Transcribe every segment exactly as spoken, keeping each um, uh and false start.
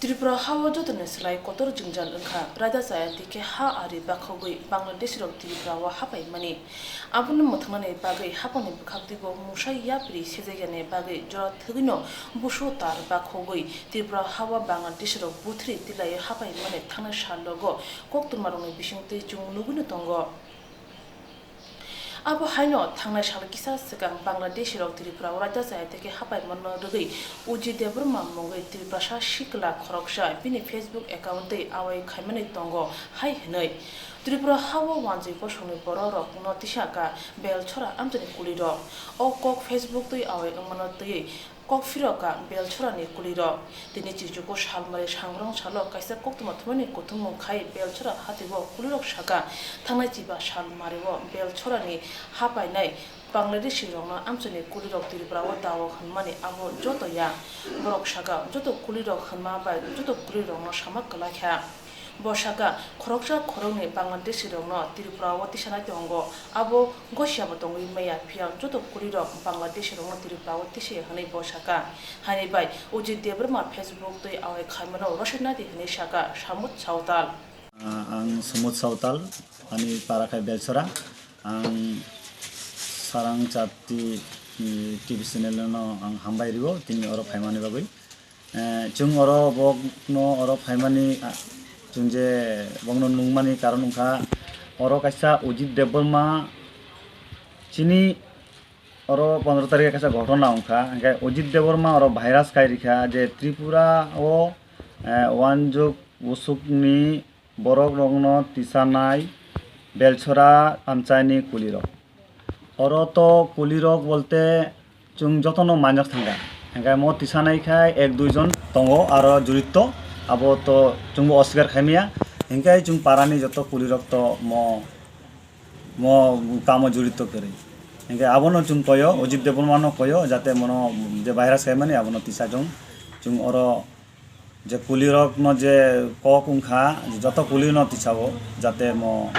Tripura ha-o jotoni slai kotor jwngjal wngkha, raida chaya twi khe ha ari bakhogwi Bangladeshirok Tripura-o hapaimani. Abono mwthangna bagwi haphangni bwkhaktwibo mungsa yapri sejakya bagwi jora thwgwino busu tar bakhogwi Tripura ha-o Bangladeshirok buthri tilaiwi hapaimani thangnai salrogo koktwmarokni bisingtwi chwng nugwino tongo. Abo haino thangnai sal kisa swkang Bangladeshirok Tripura-o raida chaya twi khe hapaimano rwgwi Ujit Debbarma mungwi Tiprasa sikla khoroksa bini Facebook account twi awai khaimani tongo hai hwnwi. Tripura ha-o wanjwi bosongni bororokno tisaka Belchora amchaini kulirok. O kok Facebook twi awai wngmano twiwi Kokphirok ka Belchorani kulirok. Tini chichugo salmari sangrong salo kaisa koktwma thumani kuthumung khai Belchora hatio kulirok saka thangnai chiba salmario Belchorani hapainai Bangladeshirokno amchaini kulirok Tripura-o dao hwnmani abo joto ya. Borok saka joto kulirok hwnma bai joto kulirokno sama kwlai kha. Bo saka, khoroksa khoroknwi Bangladeshirokno Tripura-o tisanai tongo, abo gosiabo tongwi maya, phiya joto kulirok Bangladeshirokno Tripura-o tisaya hwnwi bo saka. Haini bai Ujit Debbarma Facebook twi awai khaimano rosoi naidi hwnwi saka Samud Sautal. Ah, ang Samud Sautal, ani para khai Belchora. Ang Sarang Chatti, mm, T V channel no ang hambai rio, tini oro phaimani bagwi. Eh, chwng oro bokno oro phaimani, ah, chwng je bokno nungmani karon wngkha, oro kaisa Ujit Debbarma chini oro pondro tarikhe kaisa ghotona wngkha, hwnkhe Ujit Debbarma oro virus kai rikha je Tripura o, eh, Wanjok Usukni Borok rokno tisanai Belchora amchaini kulirok. Oro to kulirok bolte chwng jotono manjak thangkha. Hingkhe mo tisanai khai ek dui jon tongo aro juritto, abo to chwngbo oswikar khaimaya. Hingkhe chwng parani joto kulirok to mo, mo kamo juritto kwrwi. Hingkhe abono chwng koyo, Ujit Debbarmano koyo, jate mono je virus khaimani abono tisa chwng. Chwng oro je kulirokno je kok wngkha, joto kulirokno tisao, jate mo,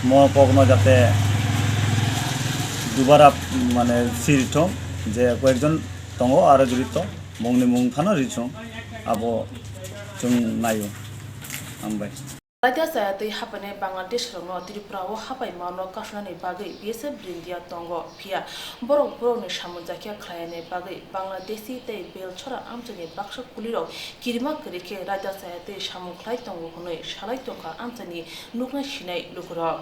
mo kokno jate dubara, mane, sirithung, je koyekjon tongo aro jurito, mungni mung phano rithung, abo chwng naio. Hambai. Raida chaya twi hapainai Bangladeshirokno Tripura-o hapaimano kasunani bagwi B S F Brindia tongo, phiya borok borokni samung jakya khlainani bagwi Bangladeshi tei Belchora amchaini baksa kulirok kirima kwrwi khe raida chaya twi samung khlai tongo hwnwi salai tongkha amchaini nuknai sinai lukurok.